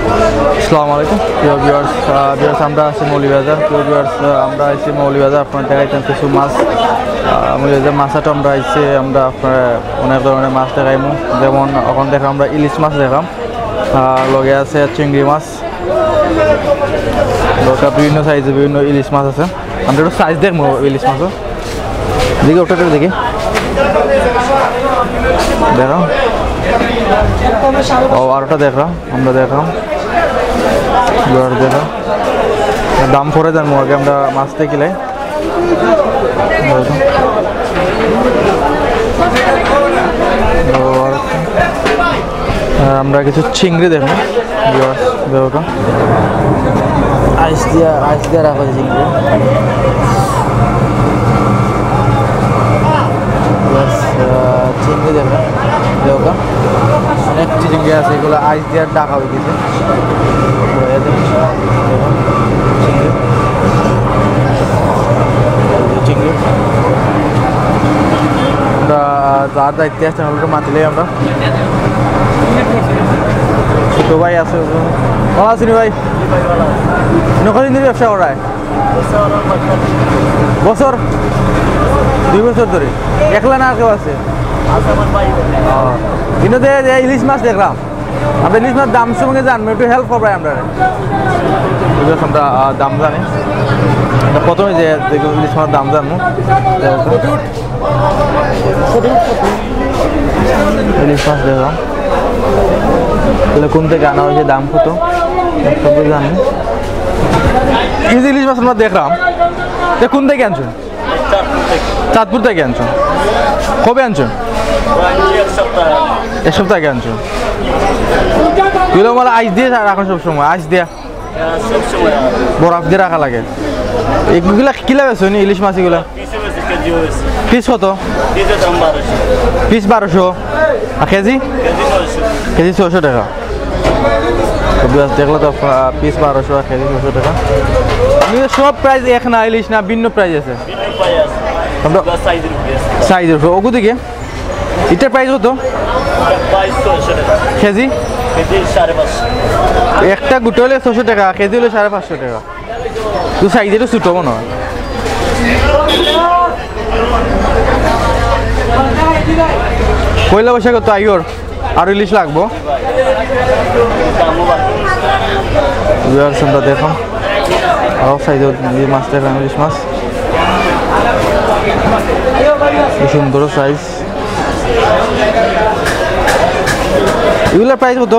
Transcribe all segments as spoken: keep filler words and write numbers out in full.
আসসালামু আলাইকুম প্রিয় ভিউয়ার্স। ভিউয়ার্স, আমরা আছি মৌলভীবাজার। প্রিয় ভিউয়ার্স, আমরা আছি মৌলভীবাজার, আপনারা দেখাইতাম কিছু মাছ। আহ, মৌলভীবাজার মাছ হাটো আমরা আইছি, আমরা আপনারা অনেক ধরনের মাছ দেখাইমু। যেমন এখন দেখো আমরা ইলিশ মাছ দেখাম, আর লগে আছে চিংড়ি মাছ, দরকার বিভিন্ন সাইজে বিভিন্ন ইলিশ মাছ আছে। আমরা একটু সাইজ দেখবো ইলিশ মাছও। দেখি ওটা একটু দেখি, দেখো। ও, আর ওটা দেখলাম, আমরা দেখলাম। এবার দেখো, দাম পরে জানবো, আগে আমরা মাছ দেখিলাই। আর আমরা কিছু চিংড়ি দেখবো। ভিউয়ার্স, দেখো তো। আইস দিয়া, আইস দিয়া রাখা হয়েছে চিংড়ি। ভিউয়ার্স, আহ, চিংড়ি দেখো, দেখো। অনেক চিংড়ি আছে, এগুলো আইস দিয়া ঢাকা হয়ে গেছে। দেখো, চিংড়ি। চিংড়ি। আমরা যার দায়িত্বে আসতে হলে মাতিলেই আমরা। ছোট ভাই আছে। ভালো আছেন ভাই? আপনি কতদিন ধরে ব্যবসা করায়? বছর? দুই বছর ধরে। একলা না আর কেউ আছে? ও। কিন্তু যে, যে ইলিশ মাছ দেখলাম, আমরা ইলিশ মাছ দাম সম্পর্কে জানবো, একটু হেল্প করবে আমরা। আমরা, আহ, দাম জানি। আমরা প্রথমে যে, যে ইলিশ মাছ দাম জানবো। ইলিশ মাছ দেখলাম, তাহলে কোন থেকে আনা হয়েছে, দাম কত, সব জানি। এই যে ইলিশ মাছ আমরা দেখলাম, এটা কোন থেকে আনছো? চাঁদপুর থেকে আনছো। কবে আনছো? এক সপ্তাহ আগে আনছো। এগুলো মানে আইস দিয়ে রাখো সব সময়, আইস দিয়া। বরফ দিয়ে রাখা লাগে। এগুলা কিলা বেচো নি ইলিশ মাছ এগুলা? পিস কত? পিস বারোশো। আর কেজি? কেজি ছয়শো টাকা। তো ভিউয়ার্স, দেখলে তো, আহ, পিস বারোশো আর কেজি ছয়শো টাকা। এগুলো সব প্রাইস এক না, ইলিশ না, ভিন্ন প্রাইস আছে। আমরা সাইজের উপরে। ওগু দিকে? এটার প্রাইস কত? কেজি? একটা গুটা হলে ছয়শো টাকা, কেজি হলে সাড়ে পাঁচশো টাকা। তো সাইজ একটু ছোট মনে হয়। পয়লা বৈশাখে তো আইওর, আর ইলিশ লাগবো। ভিউয়ার্স, আমরা দেখো, আরো সাইজ মাছ দেখলাম, ইলিশ মাছ, কি সুন্দর সাইজ। এগুলোর প্রাইস কত?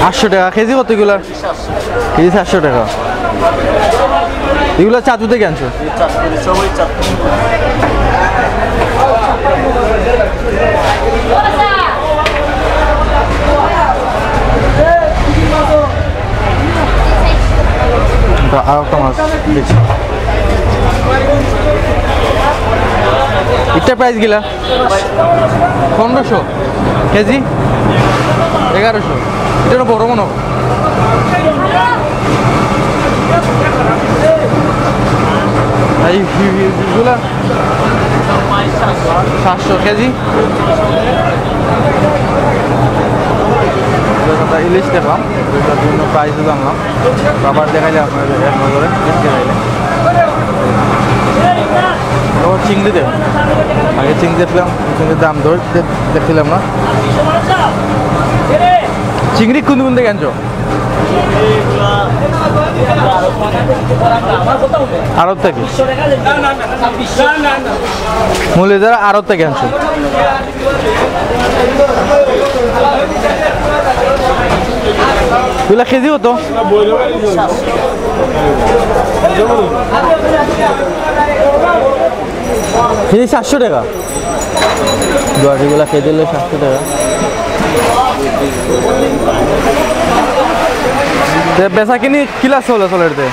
আটশো টাকা। কেজি কত এগুলার? কেজি সাতশো টাকা। এগুলো চাঁদপুর থেকে আনছো? আর একটা মাছ দেখছি। এটা প্রাইস গিলা? পনেরোশো। কেজি? এগারোশো। এটা বড় মনে হয়। এই, এই, এইগুলা? সাতশো। কেজি? ইলিশ দেখলাম, বিভিন্ন প্রাইস জানলাম। আবার দেখাইলে আপনাদের এক নজরে দেখতে চাইলে। ও, চিংড়ি দেখ। আগে চিংড়ি দেখলাম, চিংড়ির দাম ধরে দে-, দেখছিলাম না। চিংড়ি কোন কোন থেকে আনছো? আড়ত থেকে। মৌলভীবাজার আড়ত থেকে আনছো। তুলা কেজি কত? কেজি সাতশো টাকা। দুয়ারিগুলা কেজি হলো সাতশো টাকা। তে বেচা কিনি কিলা চলে, চলের তে?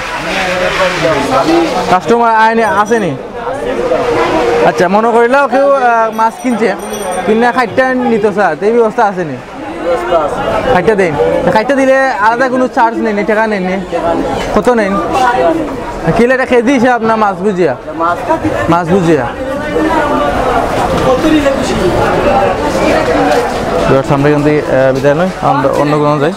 কাস্টমার আয়নি, আসেনি? আচ্ছা, মনে করিলাও কেউ, আহ, মাছ কিনছে, কিনে খাইটটা নিত স্যার, এই ব্যবস্থা আসেনি? খাইটটা দেন। খাইটটা দিলে আলাদা কোনো চার্জ নেই, নেই, টাকা নেই, নেই? কত নেই? কিলো এটা কেজি হিসাব না মাছ বুঝিয়া? মাছ বুঝিয়া। ভিউয়ার্স, আমরা কিন্তু, আহ, বিদায় নই, আমরা অন্য কোনো যাই।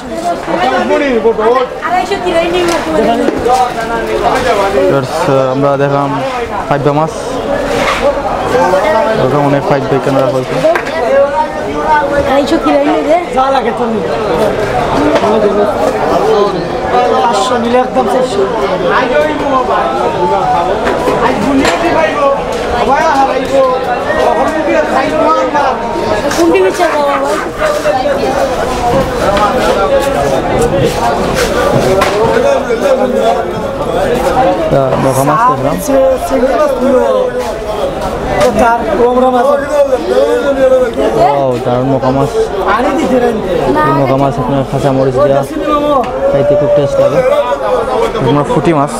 ভিউয়ার্স, আহ, আমরা দেখলাম পাইবা মাছ। ওরকম অনেক পাইবা এখানে রাখা হয়েছে। আড়াইশো কিলো এনে দে। পাঁচশো মিলে একদম চারশো। কোনটি বেচা যাওয়া ভাই? আহ, মখা মাছ দেখলাম। ও, দারুণ মখা মাছ। এই মখা মাছ আপনার কাঁচা মরিচ দিয়া খাইতে খুব টেস্ট লাগে। আপনার ফুটি মাছ,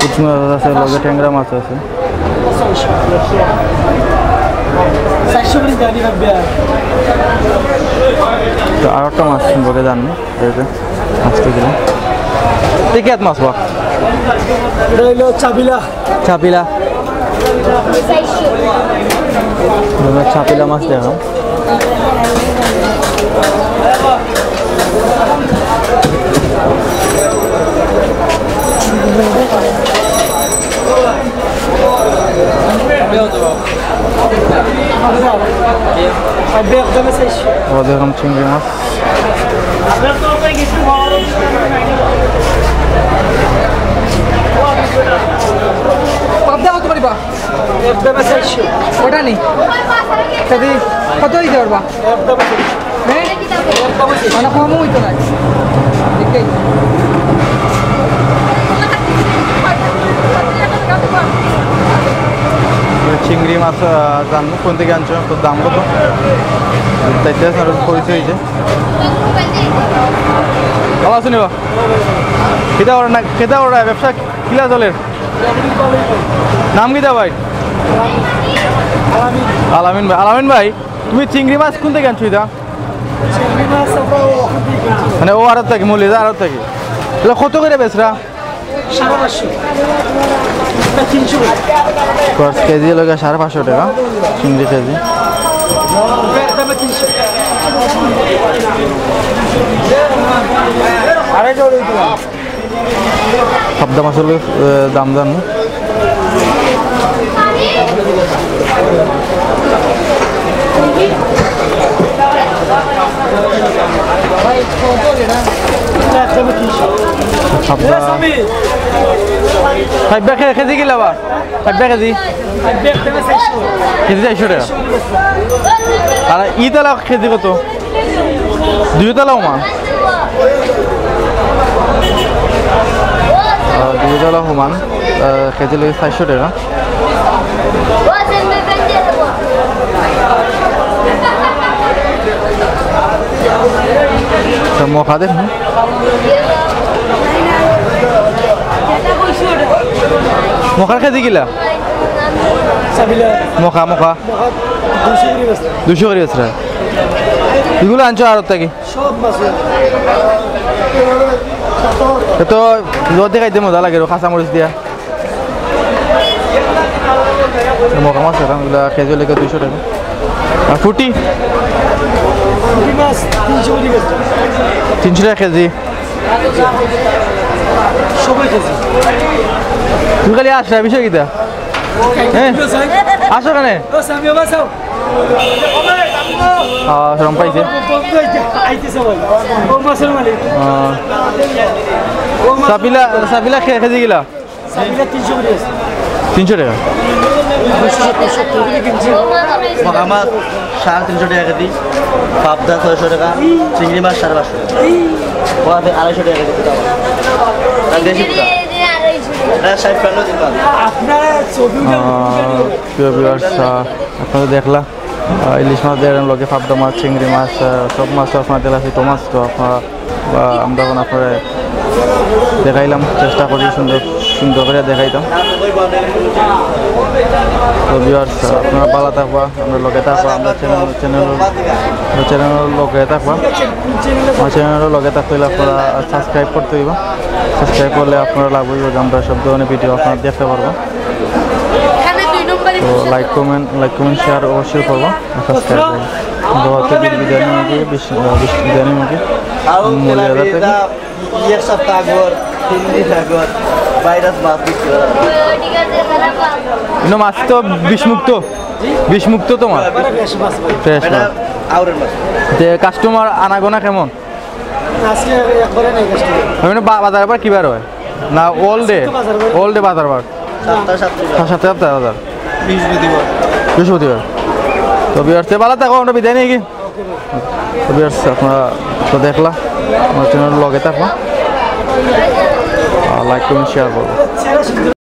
ফুটি মাছ আছে, লগে ট্যাংরা মাছ আছে। তো আর একটা মাছ সম্পর্কে জানবো, এই যে মাছটা দিলাম। এটা কি মাছ বা? এটা হইলো চাপিলা। চাপিলা। আমরা চাপিলা মাছ দেখলাম। ও দেখুন চিংড়ি মাছ। পাবদা কত পারিবা? একদম চারশো। ওটা নেই। কত দিতে পারবা? একদম চারশো। হ্যাঁ? মানে কমও হইতো না। দেখতেই। চিংড়ি মাছ, আহ, জানবো কোন থেকে আনছো, কত দাম কত? তাইতে আছে, আর পরিচয় হয়েছে। ভালো আছো নি বা? কিতা ওরা না, কিতা ওরা ব্যবসা কিলা চলের? নাম কিতা ভাই? আলামিন ভাই। আলামিন ভাই, তুমি চিংড়ি মাছ কোন থেকে আনছো এটা? চিংড়ি মাছ আমরা ওখান থেকে কিনছি। মানে ও আড়ত থাকি, মৌলভীবাজার আড়ত থাকি। এটা কত করে বেচরা? সাড়ে পাঁচশো। এটা তিনশো করে। দশ কেজি লাগে সাড়ে পাঁচশো টাকা, চিংড়ি কেজি। এটা একদম তিনশো। আড়াইশো করে দিতে হবে। পাবদা মাছের, আহ, দাম জানো? পাবদা। পাইবা কে-, কেজি কিলা বা? পাইবা কেজি? কেজি চারশো টাকা। আর ইতালা কেজি কত? দুইতলা সমান। আহ, দুইতলা সমান, আহ, কেজি লাগে চারশো টাকা। তো মখা দেখুন। মখার কেজি কিলা? মখা, মখা। দুইশো করে বেচরা। এগুলো আনছো আড়ত থাকি? সব মাছ। এ তো রোদে খাইতে মজা লাগে, কাঁচা মরিচ দিয়া। মখা মাছ এখন এগুলা কেজি লাগে দুইশো টাকা। আর ফুটি? ফুটি মাছ তিনশো করে বেচরা। তিনশো টাকা কেজি। সবাই কেজি। তুমি খালি আসরা, বিষয় কিতা? হ্যাঁ? আসো কেনে? আহ, শরম পাইছে। আহ, সাপিলা, সাপিলা কে-, কেজি কিলা? তিনশো টাকা। মখা মাছ সাড়ে তিনশো টাকা কেজি, পাবদা ছয়শো টাকা, চিংড়ি মাছ সাড়ে পাঁচশো টাকা। ও আছে আড়াইশো টাকা কেজি, আর দেশি পুরা। এটা ষাট টাকা কেজি মাছ। আহ, প্রিয় ভিউয়ার্স, আহ, আপনারা দেখলা, আহ, ইলিশ মাছ দেখলেন, লগে পাবদা মাছ, চিংড়ি মাছ, আহ, সব মাছ তো আপনারা দেখলা, ছোট মাছ তো আপনারা, বা আমরা এখন আপনারা দেখাইলাম, চেষ্টা করি সুন্দর সুন্দর করে দেখাইতাম। তো ভিউয়ার্স, আপনারা ভালো থাকবা, আমরা লগে থাকবা, আমরা চ্যানেল, চ্যানেল, চ্যানেলের লগে থাকবা। আমার চ্যানেলের লগে থাকতে হলে আপনারা সাবস্ক্রাইব করতে হইবা। সাবস্ক্রাইব করলে আপনারা লাভ হইব যে আমরা সব ধরনের ভিডিও আপনারা দেখতে পারবো। এখানে দুই নম্বরে তো like comment, like comment share অবশ্যই করবা। সাবস্ক্রাইব করবা। তো হচ্ছে বিদায় নিয়ে গিয়ে বিশ বিশ বিদায় নিয়ে গিয়ে আও, মূল্য তেলাপিয়া আলাদা থাকবে। এক সপ্তাহ আগর, তিন দিন আগর, ভাইরাস মাছ বিক্রি করা হয়। কিন্তু মাছ তো বিষমুক্ত, বিষমুক্ত তো মাছ। ফ্রেশ মাছ। আউরের মাছ। যে কাস্টমার আনাগোনা কেমন? আজকে একবারে নেই কাস্টমার। মানে বা-, বাজার বার কিবার হয়? না, অল ডে? অল ডে বাজার বার। সাতটা সাতটা। সাতটা সাতটা বাজার। বৃহস্পতিবার। বৃহস্পতিবার। তো ভিউয়ার্স, ভালো থাকো, আমরা বিদায় নিয়ে গিয়ে। তো ভিউয়ার্স, আপনারা তো দেখলা, আমার চ্যানেল লগে থাকবা। আর লাইক কমেন্ট শেয়ার করবো।